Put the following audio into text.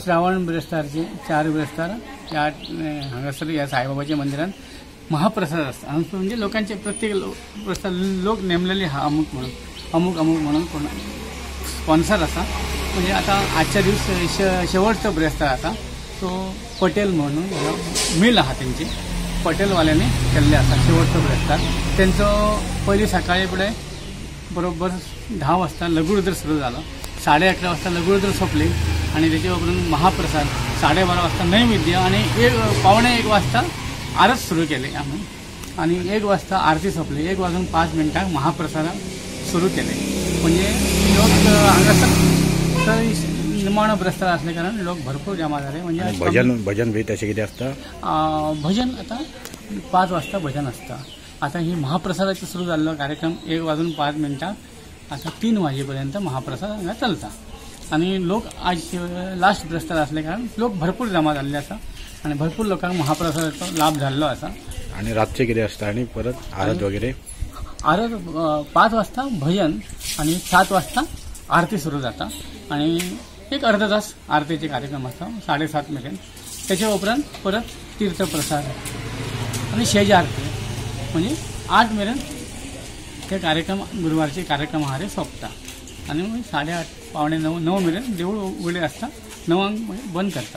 श्रावण बिरेस्तारचे 4 बिरेस्तार ह्या हांगासर ह्या साईबाबाच्या मंदिरान महाप्रसाद आसता. हांगासर म्हणजे लोकांचे प्रत्येक प्रसाद लोक नेमलेले आहा, अमूक म्हणून अमूक अमूक म्हणून कोण स्पॉन्सर आसा. म्हणजे आतां आजच्या दीस शेवटचो बिरेस्तार आसा, सो पटेल म्हणून मिल आहा तेंची, पटेलवाल्यांनी केल्ले आसा शेवटचो बिरेस्तार. तेंचो पयलीं सकाळी फुडें बरोबर 10 वाजता लघुरुद्र सुरू जालो, 11:30 वाजता लघुरुद्र सोंपली आनी तेचे उपरांत महाप्रसाद 12:30 वाजता नैवेद्य आनी 1:45 वाजता आरत सुरू केली आमी आनी 1 वाजता आरती सोंपली. 1:05 महाप्रसाद सुरू केले. म्हणजे लोक हांगासर निमाणो बिरेस्तार आसले कारण लोक भरपूर जमा जाले. म्हणजे भजन भजन बी तशें कितें आसता? भजन आतां 5 वाजता भजन आसता. आतां ही महाप्रसादाचो सुरू जाल्लो कार्यक्रम 1:05 आतां 3 वाजे पर्यंत महाप्रसाद हांगा चलता. आनी लोक आज लास्ट बिरेस्तार आसले कारण लोक भरपूर जमा जाल्ले आसा आनी भरपूर लोकांक महाप्रसादाचो लाभ जाल्लो आसा. आनी रातचें कितें आसता आनी परत आरत वगैरे? आरत 5 वाजता भजन आनी 7 वाजता आरती सुरू जाता आनी एक अर्धा तास आरतीचे कार्यक्रम आसता 7:30 मेरेन. तेच्या उपरांत परत तीर्थप्रसाद आनी शेज आरती, म्हणजे 8 मेरेन ते कार्यक्रम गुरुवारचे कार्यक्रम आहा ते सोंपता. आनी मागीर 8:30 8:45 9 मेरेन देवूळ उगडे आसता, 9 बंद करता.